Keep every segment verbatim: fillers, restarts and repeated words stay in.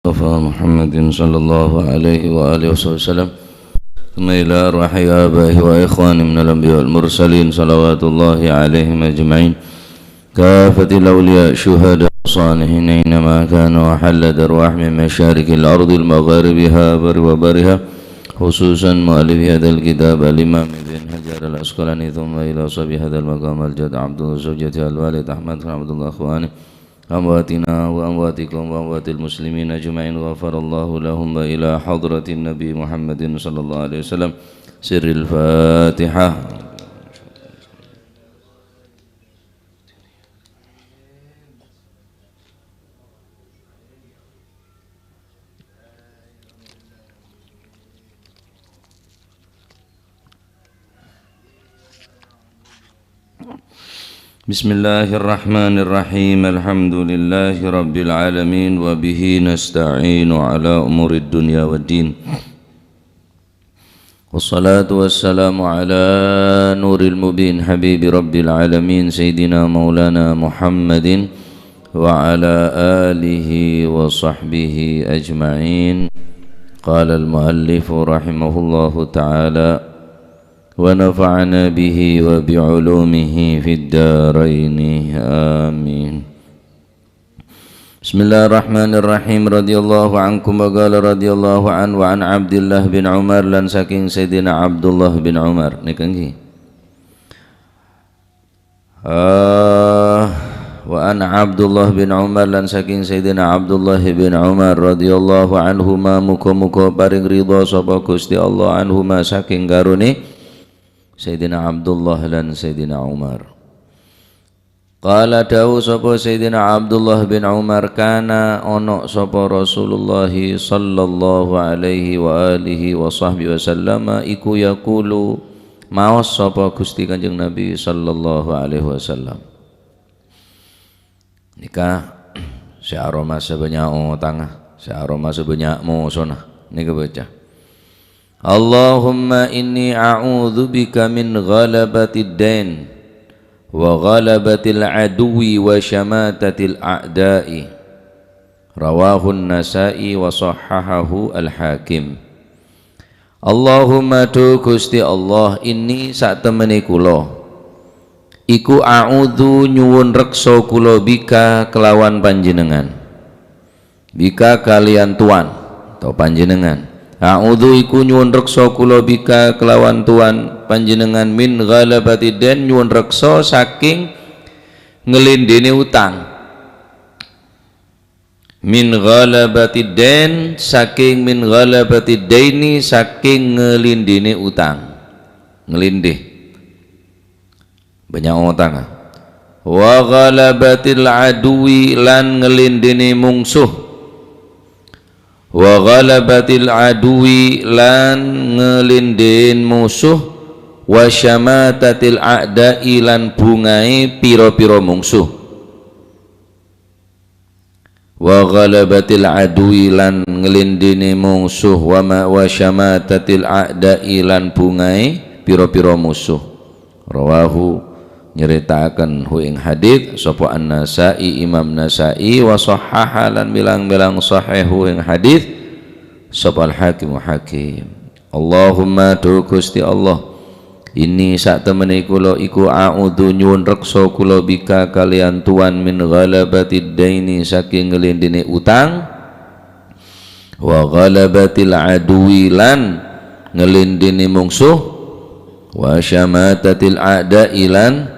Mustafa Muhammadin sallallahu alaihi wa alihi wasallam. Thumma ila arwahi abaihi wa ikhwani minal anbiya wal mursalin, salawatullahi alaihim ajma'in. Kafatil awliya syuhada salihin aina ma kanu, wa hallat arwah min masyarikil ardil magharibiha bari wa bariha, khususan mu'allifi hadzal kitab al-imam Ibn Hajar al-Asqalani, thumma ila sahibi hadzal maqam al-jad Abdullah zawjati al-walid Ahmad bin Abdullah ikhwani, amwatina wa amwatikum wa amwatil muslimin ajma'in, ghafarallahu lahum, wa ila hadratin Nabi Muhammadin sallallahu alaihi wasallam. Sirril Fatihah. Bismillahirrahmanirrahim. Alhamdulillahi rabbil alamin, wa bihi nasta'inu ala umurid dunya waddin. Wassalatu wassalamu ala nuril mubin, habibi rabbil alamin, sayyidina maulana Muhammadin wa ala alihi wa sahbihi ajma'in. Qala al-muallifu rahimahullahu ta'ala, wa nafa'ana bihi wa bi ulumihi fid daraini. Amin. Bismillahirrahmanirrahim. Radhiyallahu ankum wa qala radhiyallahu an, wa an Abdillah bin Umar, lan saking Sayyidina Abdullah bin Umar. Nèka ngghi. Ah, wa an Abdullah bin Umar, lan saking Sayyidina Abdullah bin Umar radhiyallahu anhuma, muga-muga paring ridha sapa Gusti Allah anhuma saking karone Sayyidina Abdullah lan Sayyidina Umar. Qala, dawuh sapa Sayyidina Abdullah bin Umar, kana ono sapa Rasulullah sallallahu alaihi wa alihi wa sahbihi wasallam iku yaqulu, maos sapa Gusti Kanjeng Nabi sallallahu alaihi wasallam. Nika, sè aromasa bânnya' otangnga, sè aromasa bânnya' mosona. Nika baca, "Allahumma inni a'udzubika min ghalabatid dain, wa ghalabatil aduwi, wa syamatatil a'da'i." Rawahun Nasa'i wa sahhahahu Al-Hakim. Allahumma, dhu Gusti Allah, inni, satemene kula, iku a'udzu, nyuwun reksa kula, bika, kelawan Panjenengan. Bika, kalian Tuan, atau Panjenengan. A'udzu, iku nyuwun reksa kula, bika, kelawan Tuan Panjenengan, min ghalabatid dain, nyuwun reksa saking ngelindini utang. Min ghalabatid dain, saking min ghalabatid daini, saking ngelindini utang. Ngelindi. Bânnya' otang. Wa ghalabatil aduwi, lan ngelindini mungsuh. Wa ghalabatil aduwi, lan ngelindini musuh. Wa syamatatil a'da'i, lan bungae pira-pira mungsuh. Wa ghalabatil aduwi, lan ngelindini musuh, wa ma-, wa syamatatil a'da'i, lan bungae pira-pira musuh. Rawahu, nyaritaken hu ing hadits sapa An-Nasa'i, Imam Nasa'i, wa sahhaha, lan milang-milang sahih hu ing hadits sapa Al-Hakim, Hakim. Allahumma, dhu Gusti Allah, inni, satemene kula iku, a'udzu, nyuwun reksa kula, bika, kalian Tuan, min ghalabatid daini, saking ngelindini utang, wa ghalabatil aduwi, lan ngelindini mungsuh, wa syamatatil a'da'i, lan,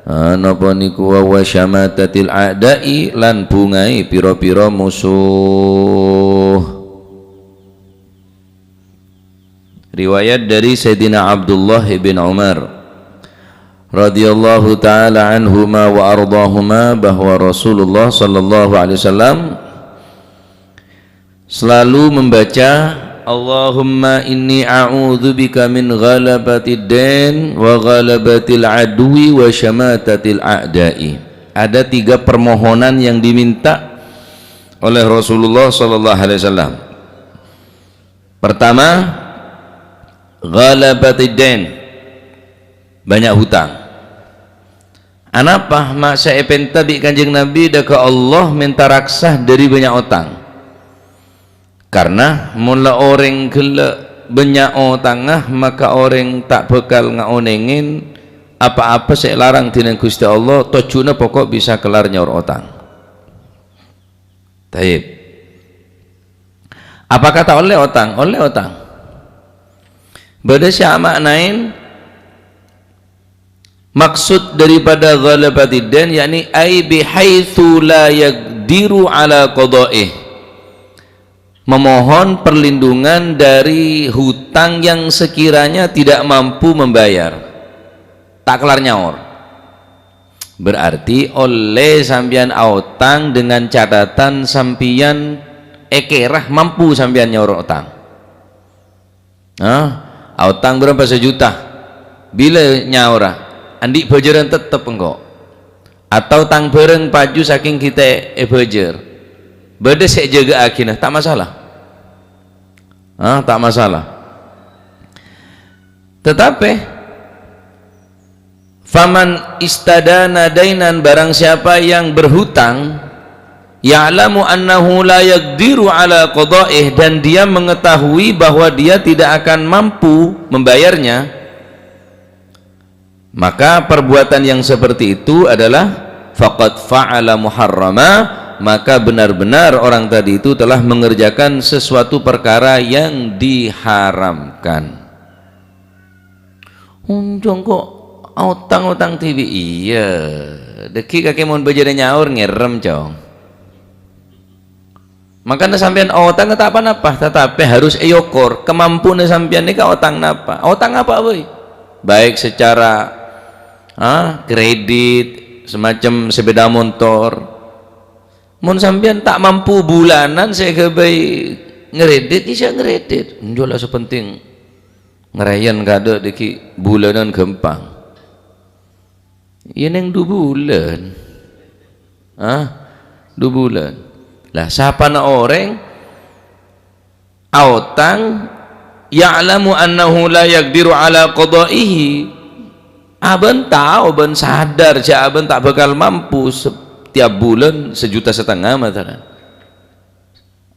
ah, napa niku, wa, wa syamatatil a'da'i, lan bungae pira-pira musuh. Riwayat dari Sayyidina Abdullah bin Umar radhiyallahu ta'ala anhuma wa ardahuma, bahwa Rasulullah sallallahu alaihi wasallam selalu membaca, "Allahumma inni a'udzubika min ghalabatid dain wa ghalabatil aduwi wa syamatatil a'da'i." Ada tiga permohonan yang diminta oleh Rasulullah sallallahu alaihi wasallam. Pertama, ghalabatid dain, banyak hutang. Anapa ma' sè èpènta bi' Kanjeng Nabi dâ' ka Allah mènta raksa dâri banyak otang? Karna mon la orèng ghellâ' bânnya' otangnga, maka orèng ta' bhâkal ngaonèngè apa-apa sè èlarang dhinèng Ghustè Allah, tojjhuna pokok bisa kellar nyaor otang. Taib. Apakah ta' ollè otang? Ollè otang. Bâdâ sè ama'naè maksud daripada ghalabatid dain, yakni ai bihaitsu la yaqdiru ala qadha'ih. Memohon perlindungan dari hutang yang sekiranya tidak mampu membayar. Ta' kellar nyaor. Berarti ollè sampèyan aotang dengan catatan sampèyan èkèra mampu sampèyan nyaor otang. Hah? Aotang bârâmpa sajuta? Bilâ nyaora? Andi' bhâjârân tettep engko'. Atau tang bhârâng paju sakèng ghitè èbhâjâr. Bâdâ sè èjâgâ'aghina, ta' masalah. Hah? Ta' masalah. Tetapi, "Faman istadana dainan," barang siapa yang berhutang, "ya'lamu annahu la yaqdiru ala qadha'ih," dan dia mengetahui bahwa dia tidak akan mampu membayarnya, maka perbuatan yang seperti itu adalah faqad fa'ala muharrama, maka benar-benar orang tadi itu telah mengerjakan sesuatu perkara yang diharamkan. Onjhung kok aotang-otang dhibi'. Iyâ. Dhâggi' kakè mon bhâjârâ nyaor ngèrèm, Cong. Mangkana sampèyan otang ta' pa-napa, tatapè harus èokor kemampuanna sampèyan nèka otang napa. Otang apa bhâi? Baik secara, ah, kredit, semacam sepeda motor. Mon sampèyan ta' mampu bulanan sè èghâbây ngredit, iyâ jhâ' ngredit. Onjhung la sè penting Ngarayan kadâ' dhâggi' bulanan ghâmpang. Iyâ neng du bulân. Hah? Du bulân. Lah, sapana orèng aotang, ya'lamu annahu la yaqdiru ala qadha'ihi. Abâ'na tao, bân sadar jhâ' abâ'na ta' bhâkal mampu se-, tiap bulân sajuta satengnga, masalan.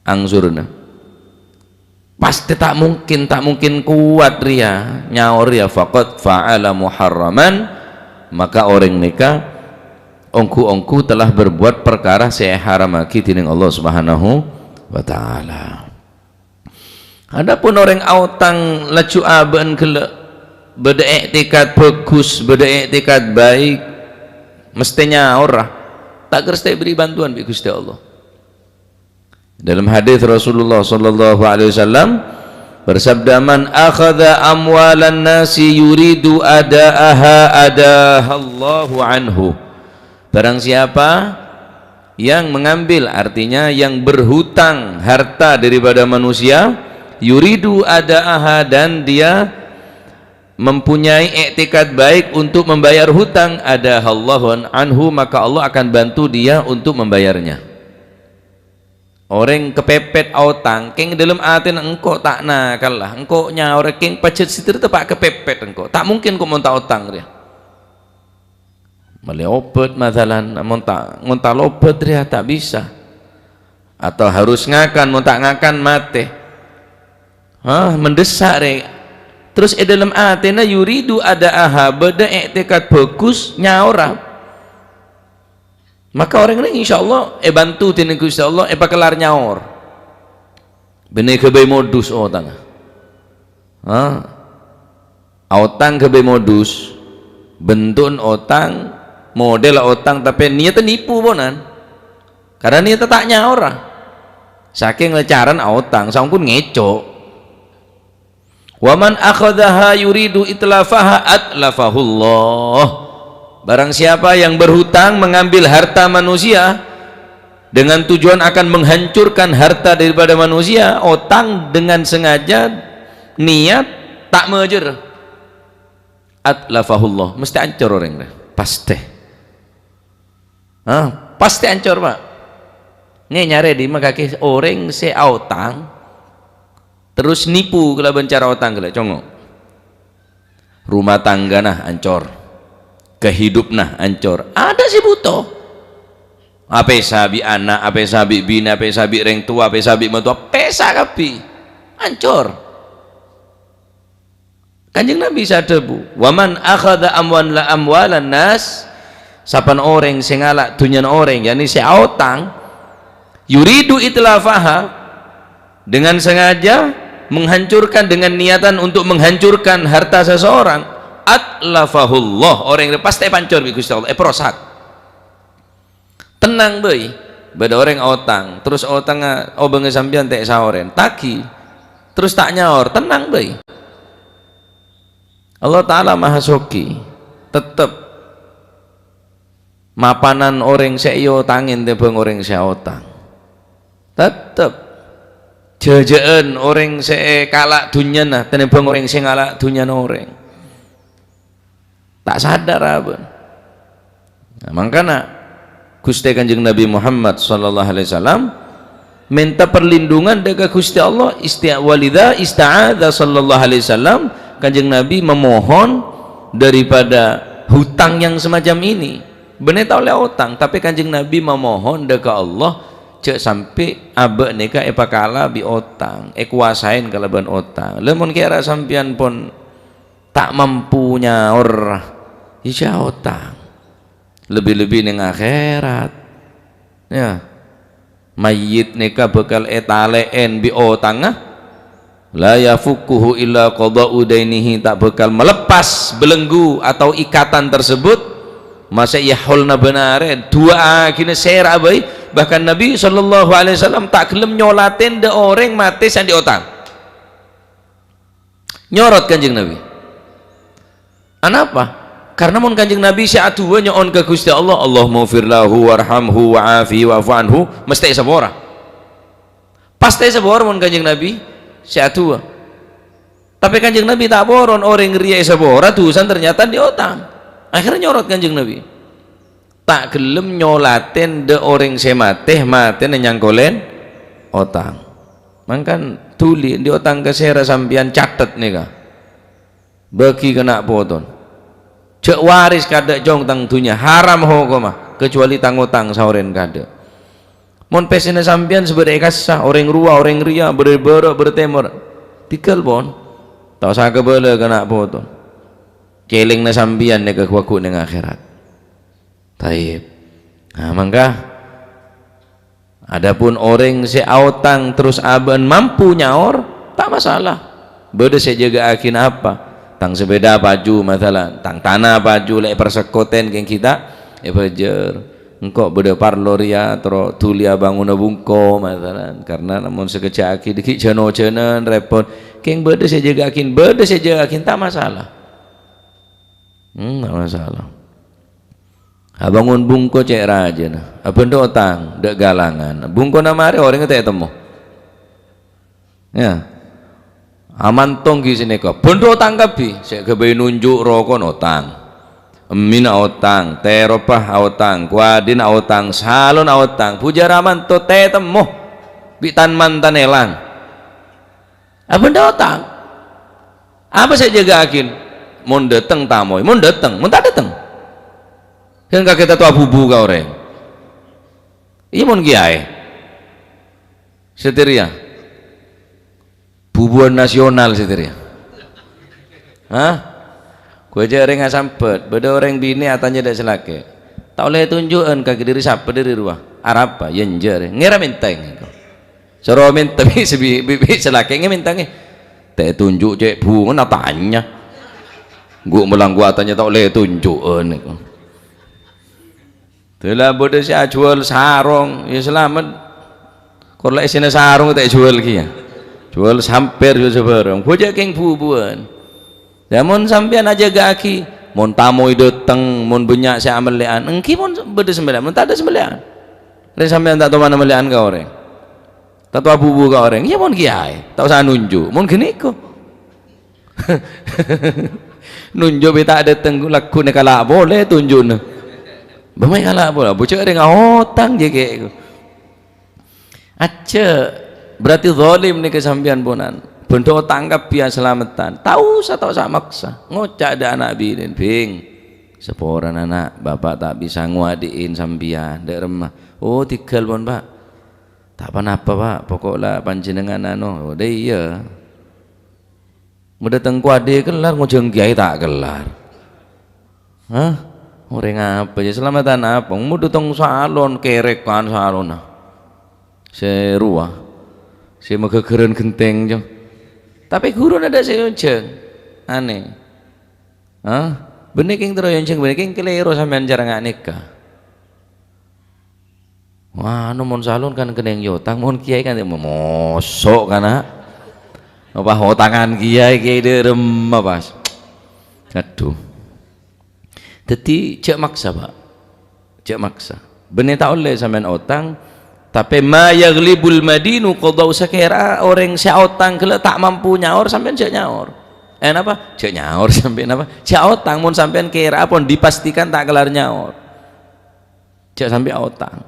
Angsurna. Pastè ta' mungkin, ta' mungkin kowat rèya, nyaor rèya, faqad fa'ala muharraman, maka orèng nèka ongghu-ongghu telah berbuat parkara sè èharamaghi dhinèng Allah Subhanahu wa Ta'ala. Adapun orèng aotang laju abâ'na ghellâ', bâdâ i'tikad bhâghus, bâdâ i'tikad baik, mestè nyaor, ta' kèra èbèrri' bantuan bi' Ghustè Allah. Dalam hadis Rasulullah sallallahu alaihi wasallam bersabda, "Man akhadha amwalan nasi yuridu ada'aha adahallahu anhu." Barang siapa yang mengambil, artinya yang berhutang harta daripada manusia, yuridu ada'aha, dan dia mempunyai i'tikad baik untuk membayar hutang, adahallahu anhu, maka Allah akan bantu dia untuk membayarnya. Orèng kapèpèt aotang, kèng è dâlem atèna engko' ta' nakal la, engko' nyaorè kèng pajhât sè dhâri teppa' kapèpèt engko'. Ta' mungkin engko' mon ta' aotang rèya. Mellè obhât, masalan, mon ta', mon ta' lobhât rèya ta' bisa. Atau harus ngakan, mon ta' ngakan matè. Hah, mendesak rè. Terros è dâlem atèna yuridu ada'aha, bâdâ i'tikad bhâghus, nyaora. Maka orèng rèya insyaallah èbantu dhinèng Ghustè Allah, èpakellar nyaor. Bânnè ghâbây modus otangnga. Ha? Aotang ghâbây modus, bentu'na otang, model otang, tapè niyatta nipu ponan. Karena niyatta ta' nyaora. Sakèng la carana aotang, saongghuna ngèco'. "Wa man akhadhaha yuridu itlafaha atlafahullah." Barang siapa yang berhutang mengambil harta manusia dengan tujuan akan menghancurkan harta daripada manusia, otang dengan sengaja, niat, ta' majâr. Atlafahullah, mesti ancor orèng rèya, pastè. Hah? Pastè ancor, Pak. Ngè nyarè dimma kakè orèng sè aotang, terros nipu kalabân cara otang ghellâ', congo'. Rumah tanggana ancor. Kehidupna ancor. Adâ' sè buto. Apèsa bi' ana', apèsa bi' binè, apèsa bi' rèng towa, apèsa bi' matowa, pèsa kabbhi. Ancor. Kanjeng Nabi sè adhâbu, "Wa man akhadha amwan-, amwalan nas," sapan orèng sè ngala' dhunnyana orèng, yakni sè aotang, "yuridu itlafaha," dengan sengaja menghancurkan, dengan niatan untuk menghancurkan harta seseorang, "atlafahullah," orèng rè pastè èpancor bi' Ghustè Allah, èparosak. Tennang bhâi. Bâdâ orèng aotang, terros otangnga obângnga sampèyan ta' èsaorè, tagi, terros ta' nyaor, tennang bhâi. Allah Ta'ala Maha Soghi, tettep mapanan orèng sè èotangè tèmbhâng orèng sè aotang. Tettep jhâjhâ'ân orèng sè èkala' dhunnyana tèmbhâng orèng sè ngala' dhunnyana orèng. Ta' sadar abâ'. Nah, mangkana Ghustè Kanjeng Nabi Muhammad sallallahu alaihi wasallam mènta perlindungan dâ' ka Ghustè Allah, isti-, walidza ista'adza sallallahu alaihi wasallam, Kanjeng Nabi memohon daripada hutang yang semacam ini. Bânnè ta' ollè otang, tapè Kanjeng Nabi memohon dâ' ka Allah, jhâ' sampè' abâ' nèka èpakala bi' otang, èkowasaè kalabân otang. Lha mon kèra sampèyan pon ta' mampu nyaor, ya jhâ' otang. Lebbi-lebbi neng akhèrat. Ya. Mayyit nèka bhâkal ètalè'è bi' otangnga. La yafukkuhu illa qada'u dainihi, ta' bhâkal maleppas belenggu atau ikatan tersebut, masè èhaulna bân arè, duwâ'âghinah sèra'a bhâi. Bahkan Nabi sallallahu alaihi wasallam ta' ghellem nyolatè dâ' orèng matè sè andi' otang. Nyorot Kanjeng Nabi. Anapa? Karena mon Kanjeng Nabi sè adu'a nyo'on ka Ghustè Allah, "Allahummaghfir lahu warhamhu wa'afihi wa'fu anhu," mastè èsapora. Pastè èsapora mon Kanjeng Nabi sè adu'a. Tapè Kanjeng Nabi ta' poron orèng rèya èsapora, dusana ternyata andi' otang. Akhirnya nyorot Kanjeng Nabi. Ta' ghellem nyolatè dâ' orèng sè matè, matèna nyangkolèn otang. Mangkan dhuli, andi' otang ka sèra sampèyan catet nèka. Bâgi ka na' poton. Jhâ' waris kadâ' cong tang dhunnya, haram hokomma, kecuali tang otang saorèn kadâ'. Mon pèssèna sampèyan sè bâdâ è kassa, orèng rowa, orèng rèya, bâdâ bârâ', bâdâ tèmor, tèngghâl pon. Ta' osa kabâlâ ka na' poton. Cèlèngna sampèyan nèka ghu-, ghu neng akhèrat. Taib. Nah, mangka adapun orèng sè aotang terros abâ'na mampu nyaor, ta' masalah. Bâdâ sè jâgâ'âghi napa? Tang sepèda paju, masalan, tang tana paju, lè' èparsekkotèn kèng ghi' ta' èbâjâr. Engko' bâdâ parlo rèya, terro dhuli abângona bungko, masalan. Karna mon sakejjhâ'âghi dâggi' jhân-ojhânan, rèpot. Kèng bâdâ sè jâgâ'âghi, bâdâ sè jâgâ'âghi, ta' masalah. Hmm, ta' masalah. Abângon bungko cè' rajâna. Abhândhâ otang, dâ' galangan. Bungkona marè orèngnga ta' ètemmo. Ya. Amantong ghi' sanèka. Bhândhâ otang kabbhi. Sè ghâbây nonjhu' rokon otang. Emmina otang, tèropa otang, kowadhina otang, salona otang. Bhujâr amanto ta' ètemmo. Bi' tan-mantan èlang. Abhândhâ otang. Apa sè èjâgâ'âghi? Mon dâteng tamoy, mon dâteng, mon ta' dâteng. Kan kakè ta' towa bubu ka orèng. Iyâ mon kiyaè. Satèya. Bubuwân nasional satèya. Hah? Ghujâ' orèng asambhât, bâdâ orèng binè' atanya dâ' sè lakè'. Ta' ollè ètonjhu'ân ka dhâri sapa dhâri rowa? Arapa? Yâ enjâ' rè. Ngèra mèntèng. Soro mènta bi-, bi-, bi-, bi-, sè lakè' ngè mènta ngè. Ta' ètonjhu' cè' bhungana atanya. Ghu' melanggu atanya ta' ollè ètonjhu'ân nèko. Dâla bâdâ sè ajhuwâl sarong, yâ salamet. Kor la èssèna sarong ta' èjhuwâl kèya. Jhuwâl sampèr jhuwâl sabârâng. Ghujâ' kèng bubuwân. Yâ, mon sampèyan ajâgâ'âghi, mon tamoy dâteng, mon bânnya' sè amellè'an, èngghi mon bâdâ sambelli'an, mon tadâ' sambelli'an. Rè sampèyan ta' toman amellè'an ka orèng. Ta' towa bubu ka orèng. Yâ, mon kiyaè, ta' osa nonjhu'. Mon ghânèko. Nonjhu' bi' ta' dâteng lagghu' nè kala' polè tonjhu'na. Bâ maè kala' polè, bhujâ' rè ngaotang jâ' kèko. Ajjhâ', berarti zalim nèka sampèyan ponan. Bhândhâ otang kabbhi asalameddhân. Ta' osa, ta' osa maksa. Ngoca' dâ' ana' binèn, "Bhing, Saporana, na', Bapa' ta' bisa ngoadhi'in sampèyan, dâ' remma. Oh, tèghâl pon, Pa'. Ta' ponapa, Pa', pokok la panjhennengngan ano. Oh, dâ' iyâ. Mon dâteng koadhi' kellar, ngojhâng kèyaè ta' kellar. Hah? Orèng apa jâ'? Salameddhân apa? Mon dâteng salon, kèrèkan salonna. Sè rowa. Sè maghâghârân ghentèng, jâ. Tapè ghuruna dâ' sè onjhâng. Anè. Hah? Bânnè kèng terro èonjhâng, bânnè kèng kalèro sampèyan cara nga' nèka. Wah, anu mon salon kan kenning èotang, mon kèyaè kan moso' kana'. Apa otangan kèyaè, kèyaè dâ' remma pas. Aduh. Dhâddhi jhâ' maksa, Pa'. Jhâ' maksa. Bânnè ta' ollè sampèyan otang, tapè ma yaghlibul madinu qadha'u, sakèra orèng sè aotang ghellâ' ta' mampu nyaor, sampèyan jhâ' nyaor. Eh, napa? Jhâ' nyaor sampèyan napa? Jhâ' otang, mon sampèyan kèra pon dipastikan ta' kellar nyaor. Jhâ' sampè' aotang.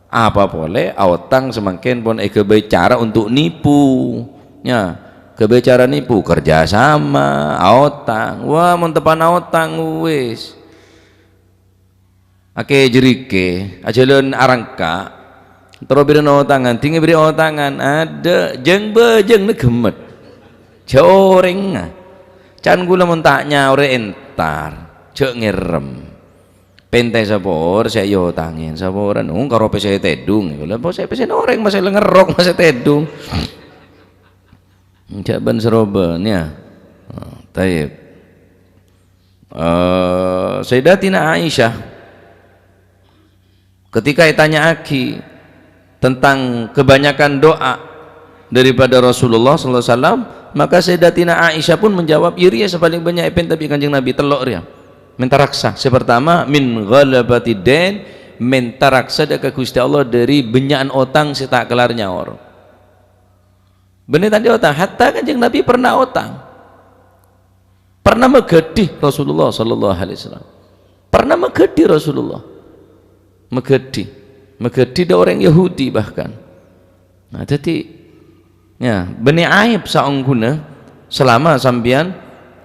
Apa polè aotang samangkèn pon èghâbây cara untuk nipu. Ya, ghâbây cara nipu, kerja sama, aotang. Wah, mon teppa'na aotang, wis. Akè jârèkè, ajhâlân arangka', terro bherri'na otangan, dhing èbherri' otangan, adâ', jâng-bâjâng nè ghemmet. Jhâ' orèngnga. Can kaulâ mon ta' nyaorè entar, jhâ' ngèrèm. Pèntè sapor sè èotangè, saporan, oh, karo pèssè tèdung, kaulâ pèssè, pèssèna orèng masè la ngerrok, masè tèdung. Jhâ' bân-sarobân, ya. Oh, tayyib. Eh, Sayyidatina Aisyah, ketika ètanya'aghi tentang kebanyakan doa daripada Rasulullah sallallahu alaihi wasallam, maka Sayyidatina Aisyah pun menjawab, "Iyâ rèya sè palèng bânnya' èpènta bi' Kanjeng Nabi, tello' rèya. Mènta raksa. Sè partama, min ghalabatid dain, mènta raksa dâ' ka Ghustè Allah dâri bânnya'an otang sè ta' kellar nyaor." Bânnè ta' anḍi' otang, hatta Kanjeng Nabi pernah otang. Pernah maghâdhi Rasulullah sallallahu alaihi wasallam. Pernah maghâdhi Rasulullah. Maghâdhi. Maghâdhi dâ' orèng Yahudi bahkan. Nah, dhâddhi, ya, bânnè aèb saongghuna selama sampèyan,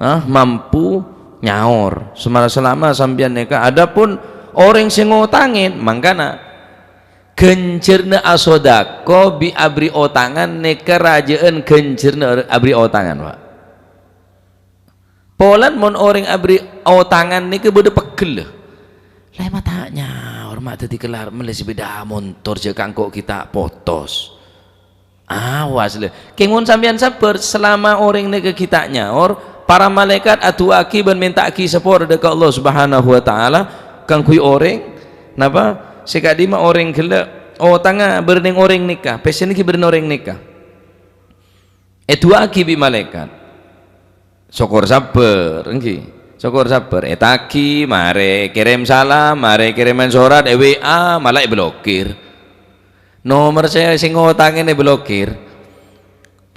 ah, mampu nyaor. Semara-, selama sampèyan nèka, adapun orèng sè ngotangè, mangkana ghânjhârânna asodako bi' aberri' otangan nèka rajâ'ân ghânjhârânna aberri' otangan, Pa'. Polana mon orèng aberri' otangan nèka bâdâ pegghellâ. Lè ma' ta' nyaor, ma' dhâddhi kellar mellè sepeda montor jhâ' kangko' ghi' ta' potos. Awas, lè. Kèng mon sampèyan sabbhâr, selama orèng nèka ghi' ta' nyaor, para malaèkat adu'aaghi bân mènta'aghi sapora dâ' ka Allah Subhanahu wa Ta'ala kaangghuy orèng, napa? Sè ka'dimma orèng ghellâ' otangnga bârnèng orèng nèka, pèssèna ghi' bârnèng orèng nèka. Èdu'aaghi bi' malaèkat. Sokor sabbhâr, ènggi. Sokor sabbhâr. Ètagi, marè kèrèm salam, marè kèrèman sorat, è W A, malah èblokir. Nomer sè, sè ngotangè nè èblokir.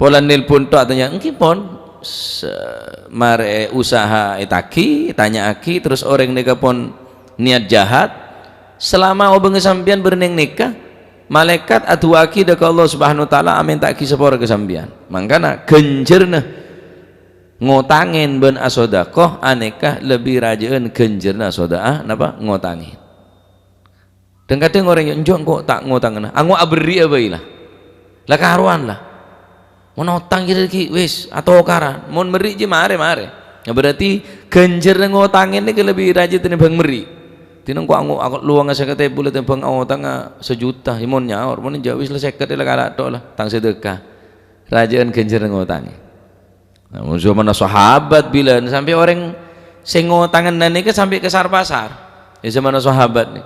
Polana nelpon tok atanya, "Ènggi pon." Se-, marè usaha ètagi, ètanya'aghi, terros orèng nèka pon niat jahat. Selama obângnga sampèyan bârnèng nèka, malaèkat adu'aaghi dâ' ka Allah Subhanahu wa Ta'ala amènta'aghi sapora ka sampèyan. Mangkana ghânjhârânna ngotangè bân asodako anèka lebbi rajâ'ân ghânjhârânna asoda'a, napa? Ngotangè. Dhâng-kadhâng orèng, "Enjâ' engko' ta' ngotangana." Ango' aberri'â bhâi la. La karowan la. Mon otang jârèya ghi' wis atokaran. Mon merri' jiyâ marè-marè. Ya, berarti ghânjhârânna ngotangè nèka lebbi rajâ tènèmbhâng merri'. Dina engko' ango' ako-, lowanga sèket èbu la tènèmbhâng aotangnga sajuta, ya mon nyaor. Mon enjâ' wis la sèket la kala' tok la. Tang sedekah. Rajâ'ân ghânjhârânna ngotangè. Nah, mon zamanna sahabat bilân sampè' orèng sè ngotangana nèka sampè' ka sar-pasar. È zamanna sahabat nè.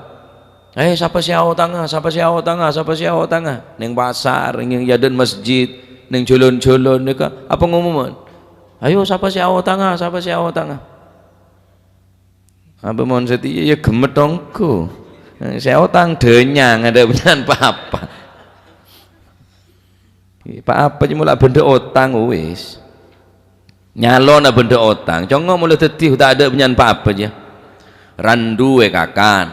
"Eh, sapa sè aotangnga? Sapa sè aotangnga? Sapa sè aotangnga?" Neng pasar, neng, neng è adâ'na masjid, neng jhâlân-jhâlân nèka, apa ngomoman? "Ayo, sapa sè aotangnga? Sapa sè aotangnga?" Apa mon satèya, ya gemmet ongghu. Sè otang dânyang, adâ' bânnya'an pa-apa. Pa-apa cè' mola bhendhâ otang, wis. Nyalona bhendhâ otang. Congo' mola dhâddhi ta' adâ' bânnya'an pa-apa, jâ. Randu èkakan,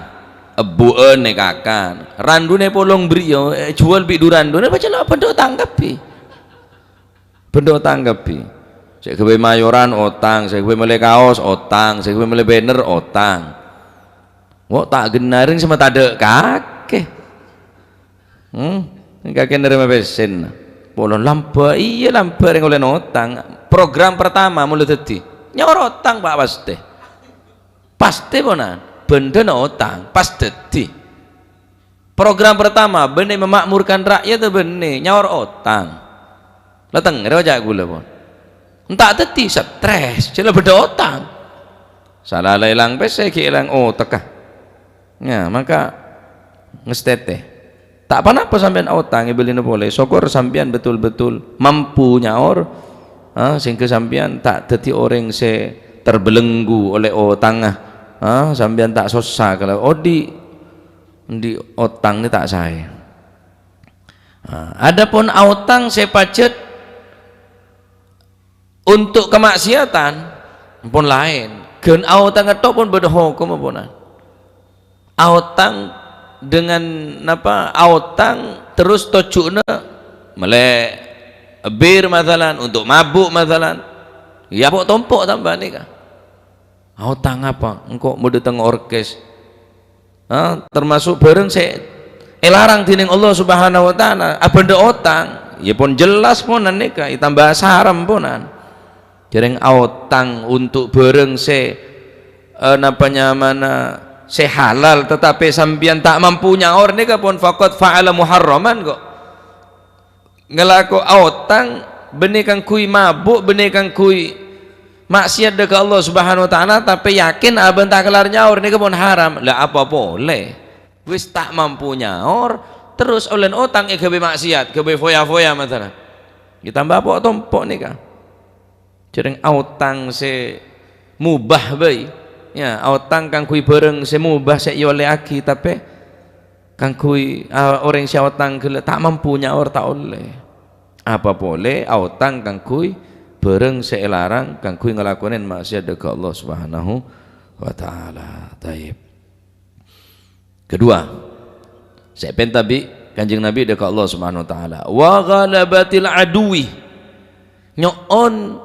ebbu'ân èkakan. Randuna polong bâriyâ, èjhuwâl bi' du-randuna, pacella' bhendhâ otang kabbhi. Bhendhâ otang kabbhi. Sè ghâbây mayoran, otang. Sè ghâbây mellè kaos, otang. Sè ghâbây mellè banner, otang. Kok ta' ghenna' rèng sè matadâ' kakè. Hmm, kakè narèma pèssèna. Polana lambâ', iyâ lambâ' rèng ollè otang. Program pertama mula dhâddhi, nyaor otang, Pak, pastè. Pastè, ponan. Bhândhâna otang, pas dhâddhi. Program pertama, bânnè memakmurkan rakyat, bânnè nyaor otang. La tengngèrè oca' ghulâ, pon. Enta' dhâddhi stres, jhâ' la bâdâ otang. Sala la èlang pèssè, ghi' èlang otekka. Ya, maka ngastètè. Ta' ponapa sampèyan otang èbâlina polè. Sokor sampèyan betul-betul mampu nyaor, ah, sehingga sampèyan ta' dhâddhi orèng sè terbelenggu ollè otangnga. Ah, sampèyan ta' sossa kalau odi', odi' otang nè ta' saè. Ah, adapun aotang sè pajhât untuk kamaksiatan, pon laèn. Ghân aotang èto pon bâdâ hokomma, ponan. Aotang dengan, napa, aotang terus tojjhuna mellè bir, masalan, untuk mabuk, masalan. Ya, po'-tompo' tamba nèka. Aotang apa? Engko' mau dâteng orkes. Ha, termasuk bhârâng sè èlarang dhinèng Allah Subhanahu wa Ta'ala. Abândhâ otang, ya pon jelas ponan nèka, ètambâ sarem ponan. Jhârèng aotang untuk bhârâng sè, eh, napa nyamana, sè halal, tetapi sampèyan ta' mampu nyaor nèka pon faqad fa'ala muharraman kok. Ngalako aotang bânnè kaangghuy mabuk, bânnè kaangghuy maksiat dâ' ka Allah Subhanahu wa Ta'ala, tapè yakin abâ' ta' kellar nyaor nèka pon haram. La apa polè? Wis ta' mampu nyaor, terros ollèna otang èghâbây maksiat, ghâbây foya-foya, masalan. Ètambâ po'-tompo' nèka. Jhârèng aotang sè mubah bhâi. Ya, aotang kaangghuy bhârâng sè mubah sè èollèaghi, tapè kaangghuy, a, orèng sè aotang ghellâ' ta' mampu nyaor ta' ollè. Apa polè aotang kaangghuy bhârâng sè èlarang kaangghuy ngalakonè maksiat dâ' ka Allah Subhanahu wa Ta'ala. Taib. Kedua, sè èpènta bi' Kanjeng Nabi dâ' ka Allah Subhanahu wa Ta'ala. Wa ghalabatil aduwi. Nyo'on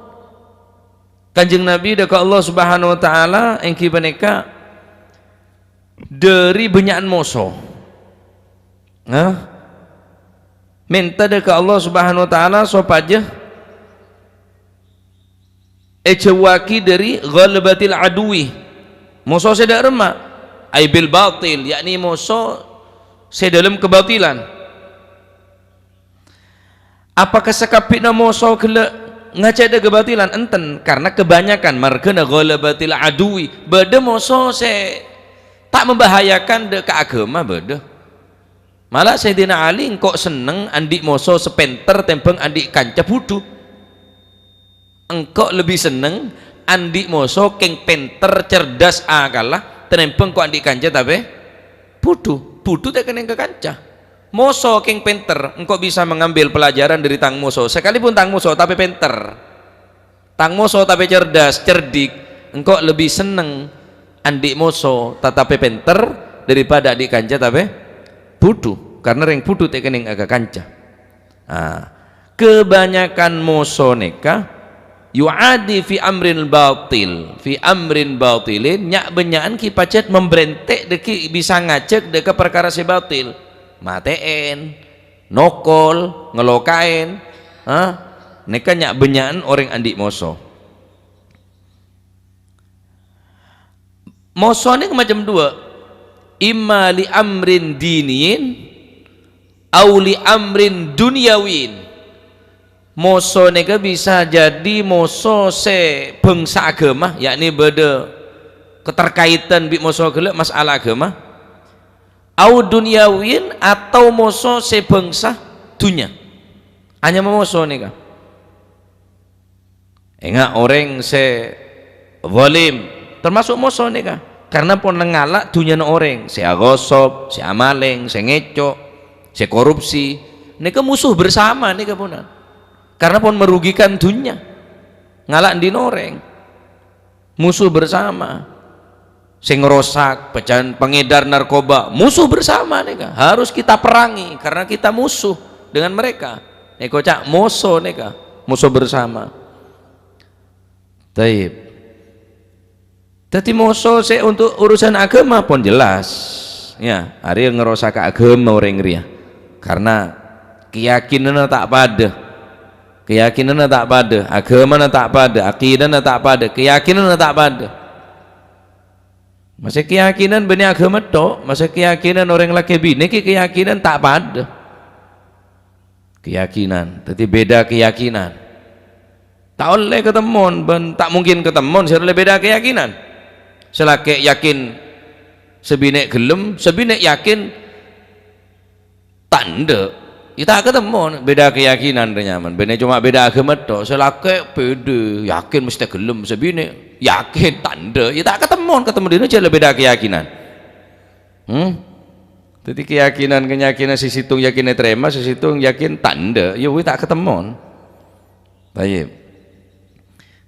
Kanjeng Nabi dâ' ka Allah Subhanahu wa Ta'ala èngghi panèka dâri bânnya'an moso. Nah, mènta dâ' ka Allah Subhanahu wa Ta'ala sopajâ èjhâuwaghi dâri ghalabatil aduwi, moso sè dâ' remma, ai bil batil, yakni moso sè dâlem kabatilan. Apakah sakabbhina moso ghellâ' ngajhâ' dâ' kabatilan? Enten, karena kebanyakan marghâna ghalabatil aduwi, bâdâ moso sè ta' membahayakan dâ' ka aghâma, bâdâ. Mala Sayyidina Ali engko' senneng andi' moso sè pènter tèmbhâng andi' kanca budhu. Engko' lebbi senneng andi' moso kèng pènter, cerdas, akalla, tènèmbhâng engko' andi' kanca tapè budhu. Budhu ta' kennèng ka kanca. Moso kèng pènter, engko' bisa mengambil pelajaran dari tang moso. Sakalipun tang moso tapè pènter. Tang moso tapè cerdas, cerdik, engko' lebbi senneng andi' moso ta-, tapè pènter daripada andi' kanca tapè budhu. Karena rèng budhu ta' kennèng ka kanca. Ah, kebanyakan moso nèka yu'adi fi amrin batil, fi amrin batilin, nya'-bânnya'an ghi' pajhât membrèntè' dâgghi' bisa ngajhâk dâ' ka parkara sè batil. Matè'èn, nokol, ngalokaèn, ha? Nèka nya'-bânnya'an orèng andi' moso. Moso nèka macem duwâ'. Imma li amrin diniyin, au li amrin dunyawiyin. Moso nèka bisa jadi moso sè bângsa aghâma, yakni bâdâ keterkaitan bi' moso ghellâ' masalah aghâma. Au dunyawiyin, atau moso sè bângsa dhunnya. Anyama moso nèka. Enga' orèng sè zalim, termasuk moso nèka. Karena pon ngala' dhunnyana orèng, sè aghosop, sè amalèng, sè ngèco', sè korupsi, nèka musuh bersama nèka ponan. Karena pon merugikan dhunnya. Ngala' andi' orèng. Musuh bersama. Sè ngerosak, pecahan pengedar narkoba, musuh bersama nèka. Harus kita perangi karena kita musuh dengan mereka. Nèko ca' moso nèka, musuh bersama. Taib. Dhâddhi moso sè untuk urusan aghâma pon jelas. Ya, arèya ngerosak aghâma orèng rèya. Karena keyakinanna ta' padâ. Keyakinanna ta' padâ, aghâmana ta' padâ, akidana ta' padâ, keyakinanna ta' padâ. Masa keyakinan bânnè aghâma tho', masa keyakinan orèng lakè binè kè keyakinan ta' padâ. Keyakinan, dhâddhi beda keyakinan. Ta' ollè katemmon bân ta' mungkin katemmon sè ollè beda keyakinan. Sè lakè yakin sè binè' ghellem, sè binè' yakin ta' endâ'. Ya ta' katemmon, beda keyakinan rè nyaman. Bânnè coma beda aghâma tho', sè lakè pede, yakin mesti ghellem, sè binè' yakin ta' endâ'. Ya ta' katemmon, katemmon dinah jhâ' la beda keyakinan. Hmm? Dhâddhi keyakinan-keyakinan sè sèttong yakin ètarèma, sè sèttong yakin ta' endâ'. Ya wis ta' katemmon. Tayyib.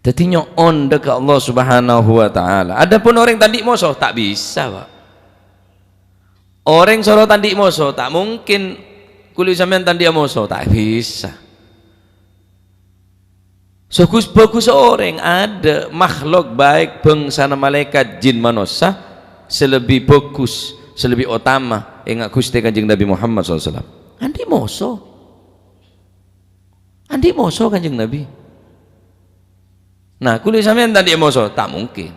Dhâddhi nyo'on dâ' ka Allah Subhanahu wa Ta'ala. Adapun orèng ta' andi' moso, ta' bisa, Pak. Orèng soro ta' andi' moso, ta' mungkin kulâ sampèyan ta' andi' moso, ta' bisa. Sebagus-bagus orèng, adâ' makhluk baik bângsana malaèkat, jin, manossa sè lebbi bagus, sè lebbi otama enga' Ghustè Kanjeng Nabi Muhammad sallallahu alaihi wasallam. Andi' moso. Andi' moso Kanjeng Nabi. Nah, kulâ sampèyan ta' andi' moso? Ta' mungkin.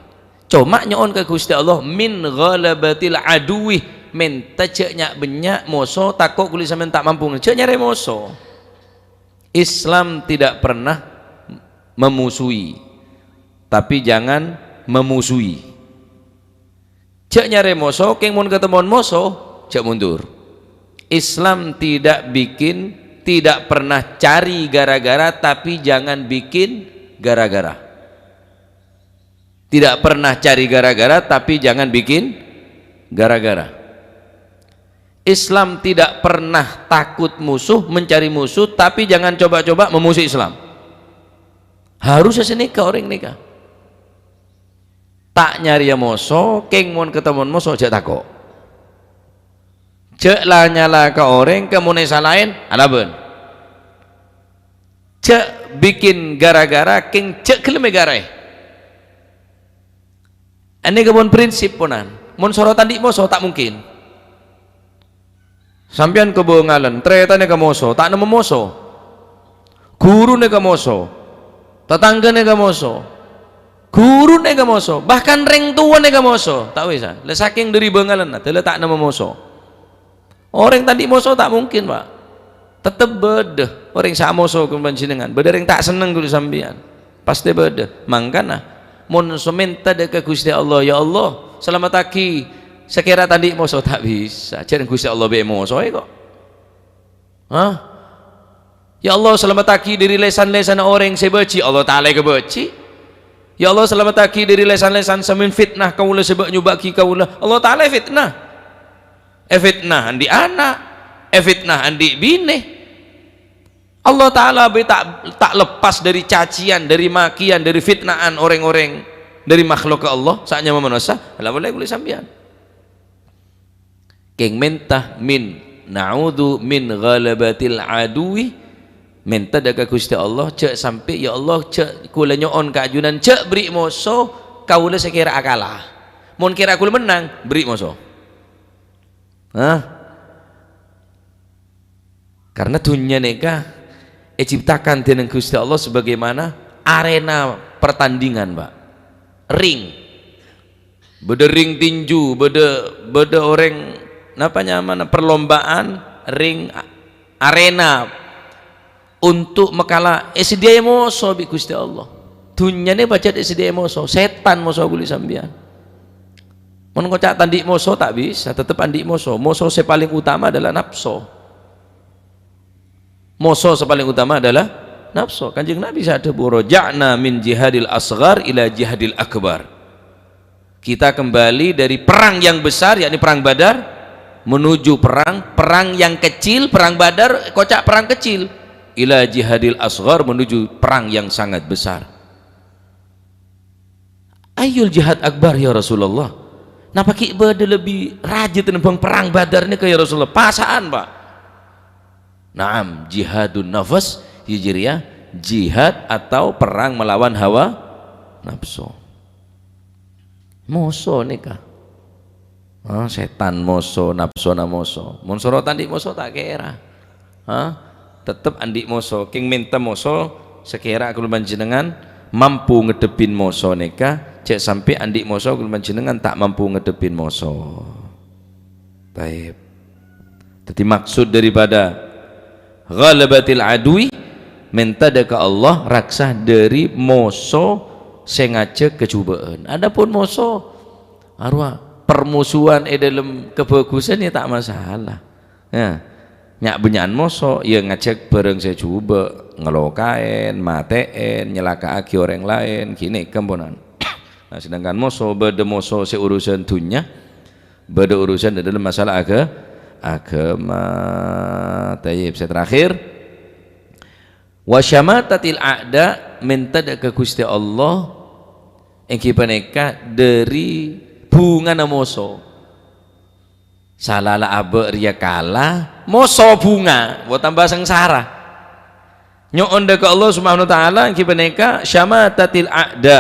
Coma nyo'on ka Ghustè Allah, min ghalabatil aduwi, mènta jhâ' nya'-bânnya' moso, tako' kulâ sampèyan ta' mampu, jhâ' nyarè moso. Islam tidak pernah memusuhi, tapi jangan memusuhi. Jhâ' nyarè moso, kèng mon katemmon moso, jhâ' mundur. Islam tidak bikin, tidak pernah cari gara-gara, tapi jangan bikin gara-gara. Tidak pernah cari gara-gara, tapi jangan bikin gara-gara. Islam tidak pernah takut musuh, mencari musuh, tapi jangan coba-coba memusuhi Islam. Harus sanèka orèng nèka. Ta' nyarèya moso, kèng mon katemmon moso, jhâ' tako'. Jhâ' la-nyala ka orèng, ka mon èsalaè, alabân. Jhâ' bikin gara-gara, kèng jhâ' ghellem èghârâè. Anèka pon prinsip ponan. Mon soro ta' andi' moso, ta' mungkin. Sampèyan ka Bângalen, tarètanè ka moso, ta' nemmo moso. Ghuruna ka moso, tatangghâna ka moso, ghuruna ka moso, bahkan rèng towana ka moso. Ta' bisa. La sakèng dâri Bângalenna, dâlla ta' nemmo moso. Orèng ta' andi' moso ta' mungkin, Pak. Tettep bâdâ orèng sè amoso ka panjhennengngan. Bâdâ orèng ta' senneng ka sampèyan. Pastè bâdâ. Mangkana, mon so mènta dâ' ka Ghustè Allah, "Ya Allah, salamettaghi sakèra ta' andi' moso," ta' bisa. Jhâ' Ghustè Allah bâi mosoè kok. Hah? "Ya Allah, salamettaghi dâri lèsan-lèsanna orèng sè bâji'," Allah Ta'ala èkabâji'. "Ya Allah, salamettaghi dâri lèsan-lèsan sè menfitnah kaulâ, sè bâ-, nyobâ'aghi kaulâ," Allah Ta'ala èfitnah. Èfitnah andi' ana', èfitnah andi' binè. Allah Ta'ala bâi ta', ta' lepas dâri caciyân, dâri makiyân, dâri fitnahan orèng-orèng, dâri makhlukka Allah, sè nyama manossa, la polè kulâ sampèyan. Kèng mènta min, na'udzu min ghalabatil aduwi, mènta dâ' ka Ghustè Allah, jhâ' sampè', "Ya Allah, jhâ', kulâ nyo'on ka ajunan, jhâ' bherri' moso kaulâ sè kèra akala. Mon kèra kulâ mennang, bherri' moso." Hah? Karena dhunnya nèka èciptakan dènèng Ghustè Allah sebagaimana arena pertandingan, Pak. Ring. Bâdâ ring tinju, bâdâ, bâdâ orèng, napa nyamana, perlombaan ring a-, arena untuk mèkala, èsadhiyâi moso bi' Ghustè Allah. Dhunnya nè pajhât èsadhiyâi moso, sètan moso kulâ sampèyan. Mon ngoca' ta' andi' moso, ta' bisa, tettep andi' moso. Moso sè palèng utama adalah napso. Moso sè palèng utama adalah napso. Kanjeng Nabi sè adhâbu, "Raja'na min jihadil asghar ila jihadil akbar." Kita kembali dari perang yang besar, yakni Perang Badar, menuju perang, perang yang kecil, Perang Badar, koca' perang kecil, ila jihadil asghar, menuju perang yang sangat besar. "Ayyul jihad akbar, ya Rasulullah? Napa ghi' bâdâ lebbi rajâ tènèmbhâng Perang Badar nèka, ya Rasulullah?" Pasa'an, Pak. Naam, jihadun nafas, ya jârèya jihad atau perang melawan hawa nafsu. Moso nèka. Ah, sètan moso, napsona moso. Mon soro ta' andi' moso ta' kèra. Hah? Tettep andi' moso. Kèng mènta moso, sakèra kaulâ panjhennengngan mampu ngadhebbhin moso nèka, jhâ' sampè' andi' moso kaulâ panjhennengngan ta' mampu ngadhebbhin moso. Taib. Dhâddhi, maksud daripada ghalabatil adwi, mènta dâ' ka Allah raksa dhâri moso sè ngajhâk kajhubâ'ân. Adapun moso, arowa permusuhan è dhâlem kabhâghusân, ya ta' masalah. Ya. Nya'-bânnya'an moso, ya ngajhâk bhârâng sè jhubâ', ngalokaè, matè'è, nyalaka'aghi orèng laèn, ghânèka ponan. Nah, sedangkan moso, bâdâ moso sè urusan dhunnya, bâdâ urusan è dhâlem masalah aga-, agama. Taib, sè terakhir, wa syamatatil a'da, mènta dâ' ka Ghustè Allah, èngghi panèka dhâri bhungana moso. Sala la abâ' rèya kala, moso bhunga, bâ' tamba sangsara. Nyo'on dâ' ka Allah Subhanahu wa Ta'ala èngghi panèka syamatatil a'da,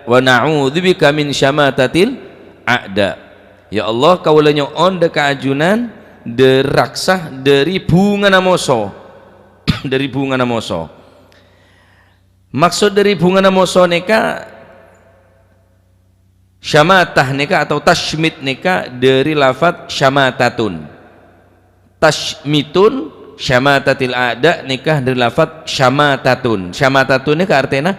wa na'udzubika min syamatatil a'da. Ya Allah, kaulâ nyo'on dâ' ka ajunan dhâ-, raksa dhâri bhungana moso. Dhâri bhungana moso. Maksud dhâri bhungana moso nèka, syamatah nèka atau tasymit nèka dhâri lafat syamatatun. Tasymitun, syamatatil a'da nèka dhâri lafat syamatatun. Syamatatun nèka artèna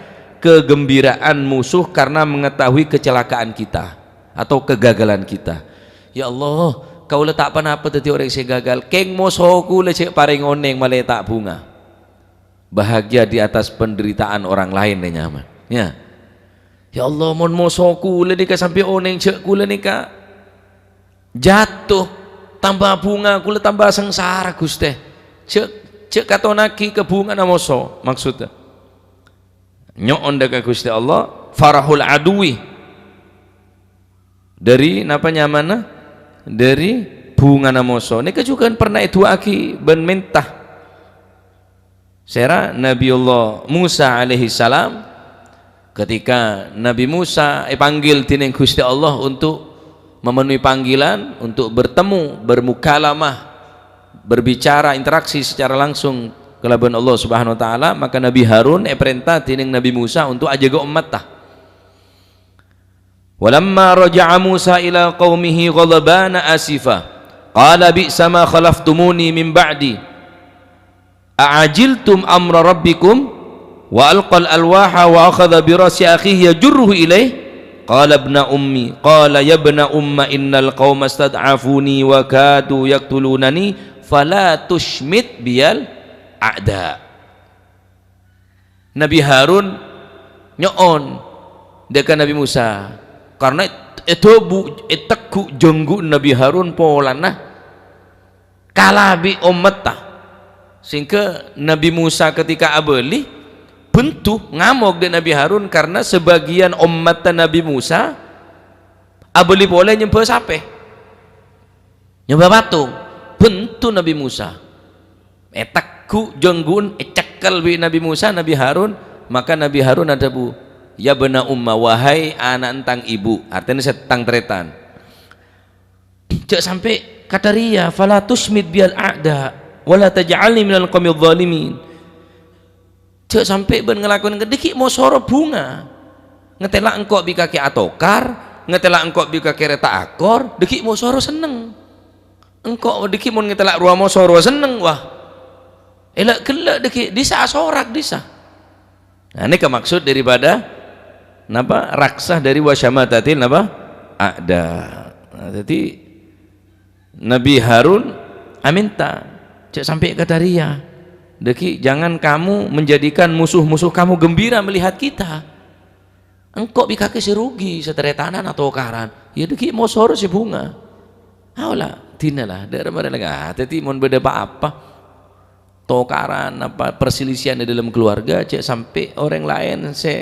kegembiraan musuh karena mengetahui kecelakaan kita atau kegagalan kita. "Ya Allah, kaulâ ta' ponapa dhâddhi orèng sè gagal. Kèng moso kaulâ jhâ' parèng onèng malè ta' bhunga." Bahagia di atas penderitaan orang lain, nè, nyaman. Ya. "Ya Allah, mon moso kaulâ nèka sampè' onèng jhâ' kaulâ nèka jatuh, tamba bhunga, kaulâ tamba sangsara, Ghustè. Jhâ', jhâ' katonaghi ka bhungana moso," maksudda. Nyo'on dâ' ka Ghustè Allah, farahul adwi. Dhâri napa nyamana? Dhâri bhungana moso. Nèka jhughân pernah èdu'aaghi bân mènta. Sèra Nabiullah Musa alaihissalam, ketika Nabi Musa èpanggil dènèng Ghustè Allah untuk memenuhi panggilan, untuk bertemu, bermukalamah, berbicara, interaksi secara langsung kalabân Allah Subhanahu wa Ta'ala, maka Nabi Harun èparènta dènèng Nabi Musa untuk ajâgâ ommatta. Walamma raja'a Musa ila qaumihi ghadbana asifa, qala, "Bi'sa ma khalaftumuni min ba'di. A'ajiltum amra rabbikum?" Wa alqal alwaha wa akhadha bi ra'si akhihi yajurruhu ilaih. Qala, "Ibna ummi." Qala, "Yabna umma, innal qauma istad'afuni wa kadu yaqtulunani, fala tusymit biyal a'da." Nabi Harun nyo'on dâ' ka Nabi Musa, karna èdhâbu, ètegghu' jhânggu' Nabi Harun polana kala bi' ommatta. Sehingga Nabi Musa ketika abâli, bendhu, ngamok dâ' Nabi Harun karna sebagian ommatta Nabi Musa abâli polè nyembhâ sapè. Nyembhâ patung, bendhu Nabi Musa. Ètegghu' jhânggu'en, ècekkel bi' Nabi Musa, Nabi Harun, maka Nabi Harun adhâbu, "Ya bna umma, wahai ana'na tang ibu," artèna sè tang tarètan. "Jhâ' sampè' kadhâriyâ, fala tusymit biyal a'da, wala taj'alni minal qaumidh dhalimin." Jhâ' sampè' bâ'na ngalakonè dhâggi' mosoro bhunga. Ngatèla' engko' bi' kakè atokar, ngatèla' engko' bi' kakè rèta akor, dhâggi' mosoro senneng. Engko' dhâggi' mon ngatèla' rowa mosoro senneng, wah. Ella'-ghellâ' dhâggi' dhisa asorak dhisa. Nah, nèka maksud daripada napa? Raksa dhâri wasyamatatil napa? A'da. Nah, dhâddhi Nabi Harun amènta, "Jhâ' sampè' kadhâriyâ. Dhâggi' jangan kamu menjadikan musuh-musuh kamu gembira melihat kita. Engko' bi' kakè sè rugi, sè tarètanan atokaran. Yâ dhâggi' mosoro sè bhunga." Aola, dina la, dâ' remma rè la, ah, dhâddhi mon bâdâ pa-apa, tokaran, apa, perselisihan di dalam keluarga, jhâ' sampè' orèng laèn sè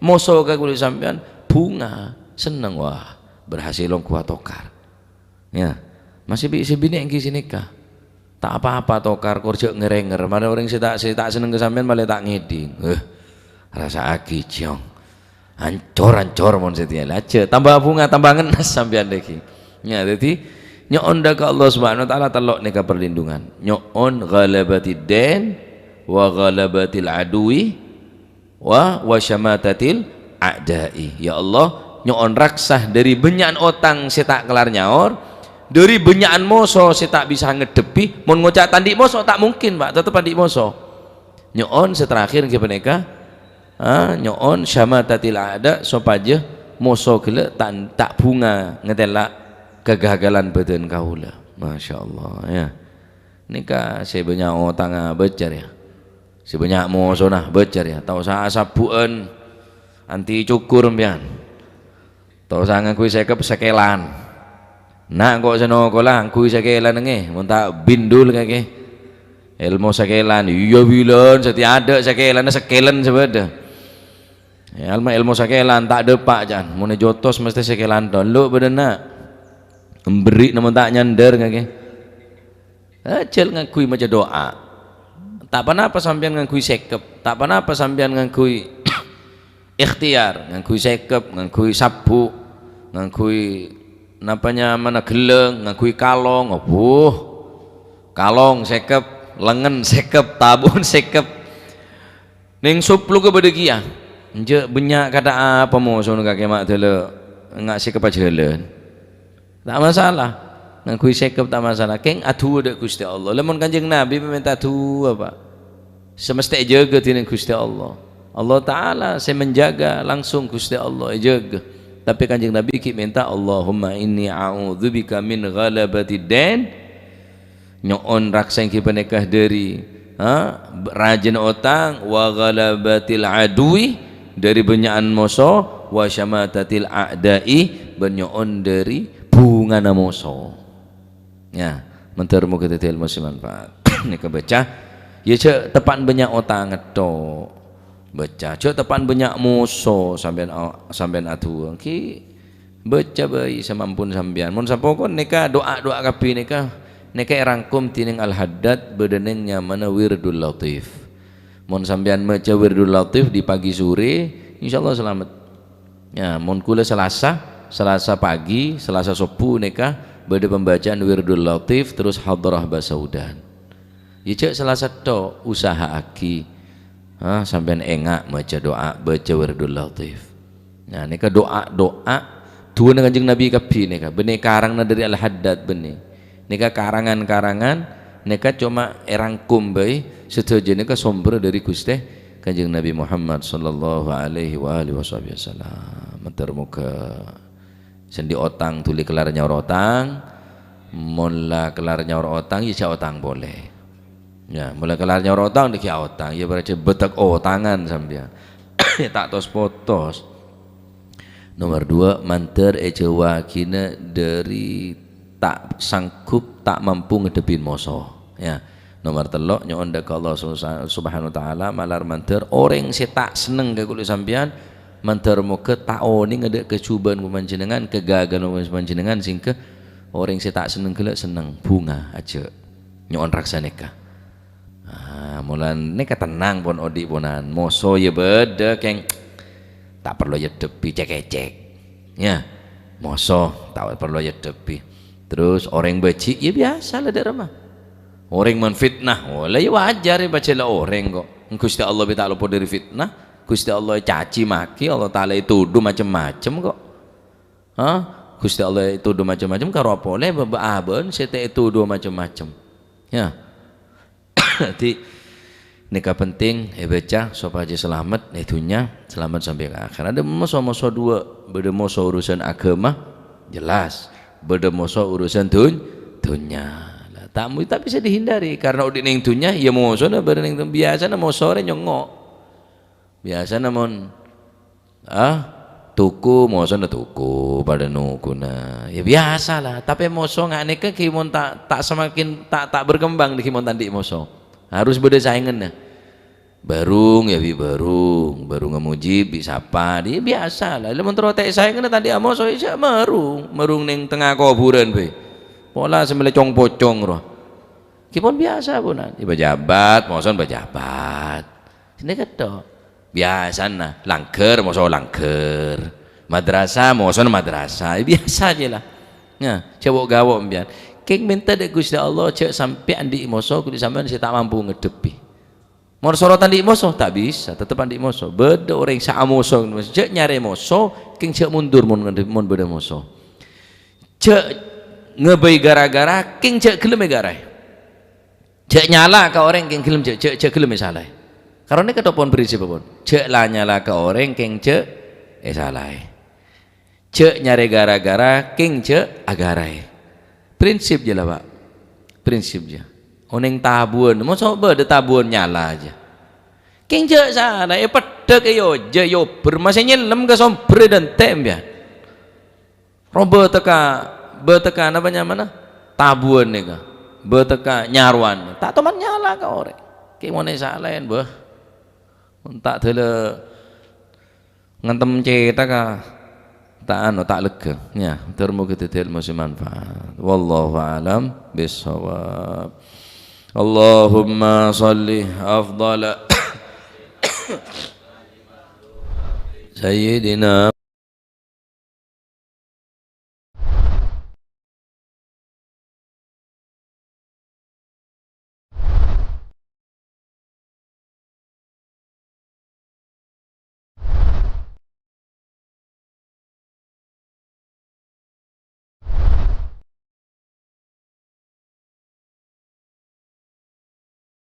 moso ka kaulâ sampèyan bhunga, senneng, "Wah, berhasil ongghu atokar." Yâ, masih bi-, sè binè' èngghi sè nèka. Ta' apa-apa tokar, kor jhâ' ngèr-èngèr. Marè orèng sè ta', sè ta' senneng ka sampèyan malè ta' ngèdhing. Heh, rassa'aghi, Jhong. Ancor-ancor mon satèya. La jhâ' tamba bhunga, tamba ngennas sampèyan lagi. Ya, dhâddhi nyo'on dâ' ka Allah Subhanahu wa Ta'ala tello' nèka perlindungan. Nyo'on ghalabati dain, wa ghalabatil aduwi, wa, wa syamatatil a'da'i. Ya Allah, nyo'on raksa dhâri bânnya'an otang sè ta' kellar nyaor, dhâri bânnya'an moso sè ta' bisa ngadhebbhi. Mon ngoca' ta' andi' moso, ta' mungkin, Pak, tetep andi' moso. Nyo'on sè terakhir èngghi panèka, ha, nyo'on syamatatil a'da, sopajâ moso ghellâ' ta', ta' bhunga ngatèla' kagagalan bhâdhân kaulâ. Masya Allah, ya. Nèka sè bânnya' otangnga bâccar, ya. Sè bânnya' mosona bâccar, ya. Ta' osa asabbu'ân anti cukur, sampèyan. Ta' osa ngangghuy sèkep sèkèlan. Na' ko' sè nokola ngangghuy sèkèlan ngè, mon ta' bindul kakè. Èlmo sèkèlan, iyâ bilân, satèya adâ' sèkèlanna sèkèlan sè bâdâ. Ya, alma èlmo sèkèlan, ta' dâpa' jân. Mon èjotos mestè sèkèlan, don lu bâdâna. Emberri' nèmon ta' nyandâr kakè. Ajhâl ngangghuy maca du'a. Ta' ponapa sampèyan ngangghuy sèkep, ta' ponapa sampèyan ngangghuy ikhtiyar, ngangghuy sèkep, ngangghuy sabbu', ngangghuy napa nyamana ghellâng, ngangghuy kalong, abbhu. Kalong sèkep, lengngen sèkep, tabu'en sèkep. Neng sop loka bâdâ kèya. Enjâ' bânnya' kata apa mosona kakè ma' dâlâ nga' sè ka pajhâlân. Ta' masalah. Ngangghuy sèkep ta' masalah. Kèng adu'a dâ' Ghustè Allah. Lamon Kanjeng Nabi mènta du'a, Pak. Sè mestè èjâgâ dhinèng Ghustè Allah. Allah Ta'ala sè menjaga langsung Ghustè Allah èjâgâ. Tapè Kanjeng Nabi ghi' mènta, "Allahumma inni a'udzubika min ghalabatid dain." Nyo'on raksa èngghi panèka dhâri, ha, rajâna otang, wa ghalabatil aduwi, dhâri bânnya'an moso, wa syamatatil a'da'i, bân nyo'on dhâri bhungana moso. Ya, mandhâr moghâ dhâddhi èlmo sè manfaat. Nèka bâca, ya jhâ' teppa'na bânnya' otang tok. Bâca, jhâ' teppa'na bânnya' moso sampèyan a-, sampèyan adu'a. Ghi Bâca bhâi samampun sampèyan. Mon sapokon nèka du'a-du'a kabbhi nèka, nèka èrangkom dhinèng Al-Haddad bâdâ nèng nyamana Wirdul Latif. Mon sampèyan maca Wirdul Latif di pagi sore, insyaallah salamet. Ya, mon kaulâ Selasa, Selasa pagi, Selasa sobbhu nèka bâdâ pembacaan Wirdul Latif terros Hadrah Basaudan. Ya, jhâ' Selasa tok, usaha'aghi. Ha, sampèyan enga' maca du'a, baca Wirdul Latif. Nah, nèka du'a-du'a du'ana Kanjeng Nabi kabbhi nèka. Bânnè karanganna dhâri Al-Haddad bânnè. Nèka karangan-karangan, nèka coma èrangkom bhâi, sadhâjâ nèka somberra dhâri Ghustè Kanjeng Nabi Muhammad sallallahu alaihi wa alihi washabihi wasallam. Mandhâr moghâ Sè andi' otang dhuli kellar nyaor otang, mon la kellar nyaor otang, ya jhâ' otang polè. Ya, mon la kellar nyaor otang, dhâggi' aotang, ya berarti bâdâ otangan sampèyan. Ta' tos-potos. Nomor dua, mandhâr èjhâuwâghina dhâri ta' sanggup, ta' mampu ngadhebbhi moso. Ya. Nomor tello', nyo'on dhâ' ka Allah Subhanahu wa Ta'ala, malar mandhâr orèng sè ta' senneng ka kaulâ sampèyan, mandhâr moghâ ta' onèng adâ' kajhubâ'ân panjhennengngan, kagagalan panjhennengngan, sehingga orèng sè ta' senneng ghellâ' senneng, bhunga ajâ'. Nyo'on raksa nèka. Ah, mola nèka tennang pon odi' ponan. Moso ya bâdâ, kèng ta' parlo èadhebbhi cèk-ècèk. Ya, moso ta' parlo èadhebbhi. Terros orèng bâji', ya biyasa la dâ' remma. Orèng mon fitnah, oh, la ya wajar ya, pajhât la orèng kok. Ghustè Allah bi' ta' lopot dhâri fitnah. Ghustè Allah ècaci maki, Allah Ta'ala ètodhu macem-macem kok. Hah? Ghustè Allah ètodhu macem-macem, karo apa polè bâ-, bâ-, abâ'na sè ta' ètodhu macem-macem. Ya. Dhâddhi, nèka penting èbâca sopajâ salamet è dhunnya, salamet sampè' ka akhèrat. Adâ' moso-moso duwâ', bâdâ moso urusan aghâma, jelas. Bâdâ moso urusan dhun-, dhunnya. Lah, ta' mu-, ta' bisa dihindari, karena odi' neng dhunnya, ya mosona bâdâ neng dhun-, biyasana moso rè nyongngo'. Biyasana mon Ah, toko, mosona toko, padâ nokona. Ya, biyasa la. Tapè moso nga' nèka ghi' mon ta', ta' semakin, ta', ta' berkembang ghi' mon ta' andi' moso. Harus bâdâ saènganna. Bârung, ya, bi' bârung. Bârungnga Mujib, bi' sapa. Ya, biyasa la. Lamon terro ta' saènganna ta' andi' moso, ya, marung. Marung neng tengnga kobhurân bhâi. Pola sè mellè cong-pocong, rowa. Ghi' pon biyasa, ponan. Ya, pejabat, mosona pejabat. Sè nèka tok. Biyasana, langghâr, moso langghâr. Madrasah, mosona madrasah. Biyasa jiyâ la. Nah, jhâ' wo'-gawo' sampèyan. Kèng mènta dâ' Ghustè Allah, jhâ' sampè' andi' moso, kulâ sampèyan sè ta' mampu ngadhebbhi. Mon soro ta' andi' moso, ta' bisa, tetep andi' moso. Bâdâ orèng sè amoso, jhâ' nyarè moso, kèng jhâ' mondur mon ngadhep-, mon bâdâ moso. Jhâ' ngabây ghârâ-ghârâ, kèng jhâ' ghellem èghârâè. Jhâ' nyala ka orèng kèng ghellem jhâ', jhâ', jhâ' ghellem èsalaè. Karana kètoppon prinsippon. Jhâ' la nyala ka orèng kèng jhâ' èsalaè. Jhâ' nyarè ghârâ-ghârâ kèng jhâ' aghârâè. Prinsip jiyâ la, Pak. Prinsip jiyâ. Onèng tabuwân, moso bâdâ tabuwân nyala jiyâ. Kèng jhâ' salaè, èpeddhâk, èyojhâ, èyobâr, masè nyellem ka sombherrâ dântè' sampèyan. Rowa bâtèka, bâtèka napa nyamana? Tabuwân nèka. Bâtèka nyarowan. Ta' toman nyala ka orèng. Kèng mon èsalaè, bâh. Mon ta' dâlâ ngantem cèthaka, ta' anu, ta' lega. Ya, ter moga dhâddhi ilmu sè manfaat. Wallahu a'lam bissawab. Allahumma shalli afdhala Sayyidina